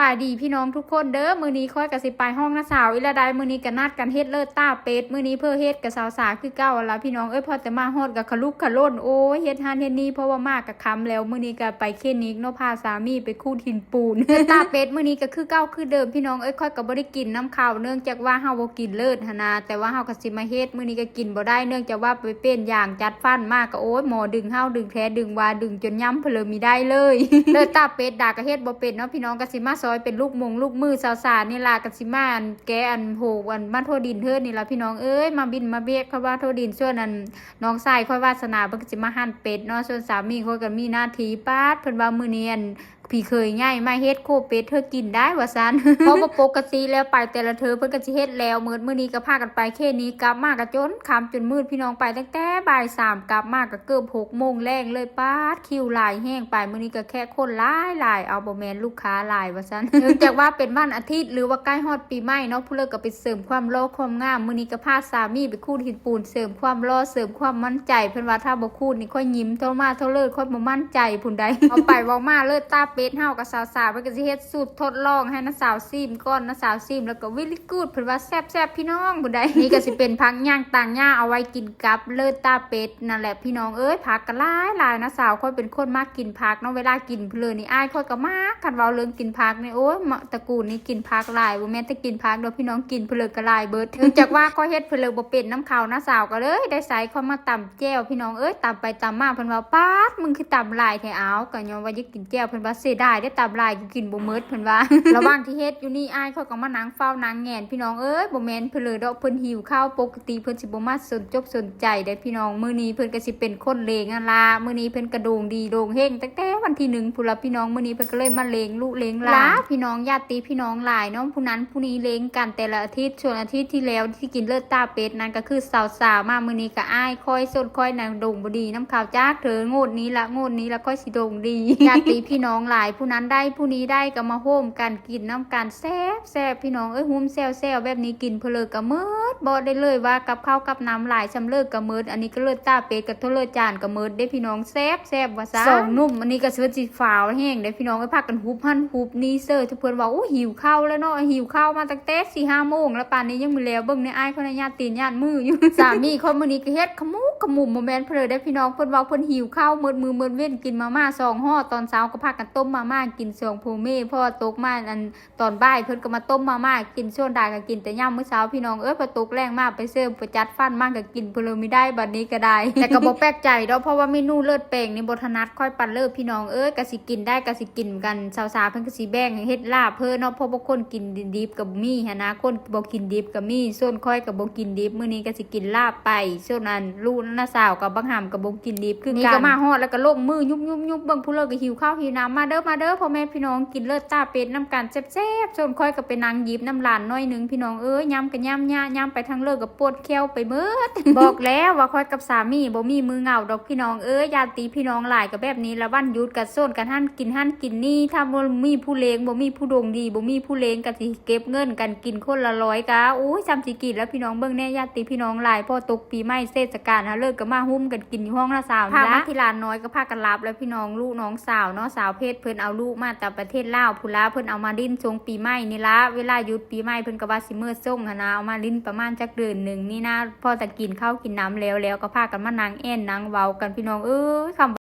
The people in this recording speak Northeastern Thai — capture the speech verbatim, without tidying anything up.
สบายดีพี่น้องทุกคนเด้อ มื้อนี้ข้อยก็สิไปห้องน้าสาวอีกแล้วได้ มื้อนี้ก็นัดกันเฮ็ดเลิศตาเป็ด มื้อนี้เพิ่นเฮ็ดกับสาวสาคือเก่าหั่นล่ะพี่น้องเอ้ย พอแต่มาฮอดก็ขลุกขล่น โอ้ย เฮ็ดหั้นเฮ็ดนี่ เพราะว่ามาก็ค่ำแล้ว มื้อนี้ก็ไปคลินิกเนาะ พาสามีไปขูดหินปูน เลิศตาเป็ดมื้อนี้ก็คือเก่าคือเดิมพี่น้องเอ้ย ข้อยก็บ่ได้กินนำเขา เนื่องจากว่าเฮาบ่กินเลิศหั้นนะ แต่ว่าเฮาก็สิมาเฮ็ด มื้อนี้ก็กินบ่ได้ เนื่องจากว่าไปเปลี่ยนยางจัดฟันมาก็ โอ้ย หมอดึงเฮา ดึงแท้ดึงว่า ดึงจนย่ำเพลินมีได้เลย เลิศตาเป็ดดาก็เฮ็ดบ่เป็นเนาะพี่น้อง ก็สิมาซอยเป็นลูกมงลูกมือสาวสานี่ล่ะ ก็สิมาอันแกะอันโหอันมาโทดินเฮือนนี่ล่ะพี่น้องเอ้ย มาบินมาเบียก เพราะว่าโทดินส่วนอันน้องชายข้อยวาสนาเพิ่นก็สิมาหั่นเป็ดเนาะ ส่วนสามีข้อยก็มีหน้าที่ปาด เพิ่นว่ามื้อนี้อันพี่เขยใหญ่มาเฮ็ดโคเป็ดเธอกินได้ว่าซั่น เพราะว่าปกติแล้วไปแต่ละเทื่อเพิ่นก็สิเฮ็ดแล้ว มื้อ มื้อนี้ก็พากันไปคลินิก กลับมาก็จนค่ำจนมืดพี่น้อง ไปตั้งแต่บ่ายสาม กลับมาก็เกือบหกโมงแลงเลย ปาดคิวหลายแฮง ไปมื้อนี้ก็แขกคนหลายหลาย เอาบ่แม่นลูกค้าหลายว่าซั่น เนื่องจากว่าเป็นวันอาทิตย์ หรือว่าใกล้ฮอดปีใหม่เนาะ ผู้เลิกก็ไปเสริมความหล่อความงาม มื้อนี้ก็พาสามีไปขูดหินปูน เสริมความหล่อ เสริมความมั่นใจ เพิ่นว่าถ้าบ่ขูดนี่ค่อยยิ้มเท่ามาเท่าเลิศ ค่อยบ่มั่นใจผู้ใด เอาไปเว้ามาเลิศตาเป็ดเฮากับสาวๆ เพิ่นก็สิเฮ็ดสูตรทดลองให้น้าสาวซิมก่อน น้าสาวซิมแล้วก็ very good เพิ่นว่าแซ่บๆ พี่น้องผู้ใด นี่ก็สิเป็นผักย่างต่างหญ้าเอาไว้กินกับเลิศตาเป็ดนั่นแหละพี่น้องเอ้ย ผักก็หลายๆ น้าสาวข้อยเป็นคนมักกินผักเนาะ เวลากินเพลินนี่อ้ายข้อยก็มัก คันเว้าเรื่องกินผักนี่ โอ้ย ตระกูลนี้กินผักหลาย บ่แม่นแต่กินผักดอกพี่น้อง กินเพลินก็หลายเบิด เนื่องจากว่าข้อยเฮ็ดเพลินบ่เป็นนำเขา น้าสาวก็เลยได้ใส่ข้อยมาตำแจ่วพี่น้องเอ้ย ตำไปตำมาเพิ่นว่า ปาด มึงคือตำหลายแท้ อ้าว ก็ย้อนว่าอยากกินแจ่ว เพิ่นว่าเสียดายได้ตำหลาย กูกินบ่หมด เพิ่นว่า ระหว่างที่เฮ็ดอยู่นี่อ้ายข้อยก็มานั่งเฝ้านั่งแงนพี่น้องเอ้ย บ่แม่นเพลินดอก เพิ่นหิวข้าว ปกติเพิ่นสิบ่มาสนจกสนใจเด้พี่น้อง มื้อนี้เพิ่นก็สิเป็นคนเลงหั่นล่ะ มื้อนี้เพิ่นก็ดวงดีดวงเฮงตั้งแต่วันที่หนึ่งพุ้นล่ะพี่น้อง มื้อนี้เพิ่นก็เลยมาเลงลูกเลงหลาน พี่น้องญาติพี่น้องหลายเนาะ ผู้นั้นผู้นี้เลงกันแต่ละอาทิตย์ ส่วนอาทิตย์ที่แล้วที่กินเลิศตาเป็ดนั่นก็คือสาวๆ มา มื้อนี้ก็อ้ายข้อย ส่วนข้อยนั่นดวงบ่ดีนำเขาจักเทื่อ งวดนี้ละ งวดนี้ละข้อยสิดวงดี ญาติพี่น้องหลาย ผู้นั้นได้ผู้นี้ได้ก็มาโฮมกันกินนำกัน แซ่บแซ่บพี่น้องเอ้ย หุ้มแซวแซวแบบนี้กินเพลินก็หมด บอกได้เลยว่ากับข้าวกับน้ำหลายส่ำเลิศก็หมด อันนี้ก็เลิศตาเป็ดกับเท่าเลิศจานก็หมดเด้พี่น้อง แซ่บแซ่บว่าซั่น สองหนุ่มอันนี้ก็เพิ่นสิฟ้าวแฮงเด้พี่น้องเอ้ย พากันหุบหั่นหุบนี่เซิ่อ ทุกเพิ่นว่า โอ้ หิวข้าวแล้วเนาะ หิวข้าวมาตั้งแต่สี่ห้าโมงแล้ว ป่านนี้ยังบ่แล้ว เบิ่งในอ้ายข้อยนะ ย่านตีนย่านมืออยู่ สามีข้อยมื้อนี้ก็เฮ็ดขมุกขมุม บ่แม่นเพลินเด้พี่น้อง เพิ่นว่าเพิ่นหิวข้าวหมดมื้อหมดเว็น กินมาม่าสองห่อ ตอนเช้าก็พากันต้มมาม่ากินสองผัวเมีย พอตกมาอัน ตอนบ่ายเพิ่นก็มาต้มมาม่ากิน ส่วนดาก็กินแต่ยามมื้อเช้าพี่น้องเอ้ย พอตกแลงมาไปเสิร์ฟไปจัดฟันมาก็กินเพลินมีได้บัดนี้ก็ได้ แต่ก็บ่แปลกใจดอก เพราะว่าเมนูเลิศแปลงนี่บ่ถนัดข้อยปานเลิศพี่น้องเอ้ย ก็สิกินได้ก็สิกินกัน สาวๆ เพิ่นก็สิแบ่งเฮ็ดลาบเพิ่นเนาะ เพราะบางคนกินดิบก็มีหั้นนะ คนบ่กินดิบก็มี ส่วนข้อยก็บ่กินดิบ มื้อนี้ก็สิกินลาบไป ส่วนอันลูกน้าสาวกับบักหำก็บ่กินดิบคือกัน นี่ก็มาฮอดแล้วก็ลงมือยุบๆๆ เบิ่งผู้เลิกก็หิวข้าวหิวน้ำ มาเด้อ มาเด้อ พ่อแม่พี่น้อง กินเลิศตาเป็ดนำกันแซ่บๆ ส่วนข้อยก็ไปนั่งหยิบน้ำหลานหน่อยหนึ่งพี่น้องเอ้ย ยำก็ยำยะ ยำไปทางเลิกก็ปวดแข้วไปเบิด บอกแล้วว่าข้อยกับสามีบ่มีมื้อเหงาดอกพี่น้องเอ้ย ญาติพี่น้องหลายก็แบบนี้ละ วันหยุดก็โซนกันหั่นกินหั่นกินนี่ ถ้าบ่มีผู้เลง บ่มีผู้ดวงดี บ่มีผู้เลงก็สิเก็บเงินกันกินคนละร้อยก็ โอ้ย ส่ำสิกินแล้วพี่น้อง เบิ่งแน่ ญาติพี่น้องหลาย พอตกปีใหม่เทศกาลหาเลิกก็มาหุ้มกันกินอยู่ห้องละสาว พา นี่ละ มาที่หลานน้อยก็พากันหลับแล้วพี่น้อง ลูกน้องสาวเนาะ สาวเพชรเพิ่นเอาลูกมาจากประเทศลาวพุ้นละ เพิ่นเอามาเล่นช่วงปีใหม่นี่ละ เวลาหยุดปีใหม่เพิ่นก็ว่าสิเมือส่งหั้นนะ เอามาเล่นประมาณจักเดือนหนึ่งนี่นะ พอจะกินข้าวกินน้ำแล้ว แล้วก็พากันมานั่งแอ่นนั่งเว้ากันพี่น้องเอ้ย คำ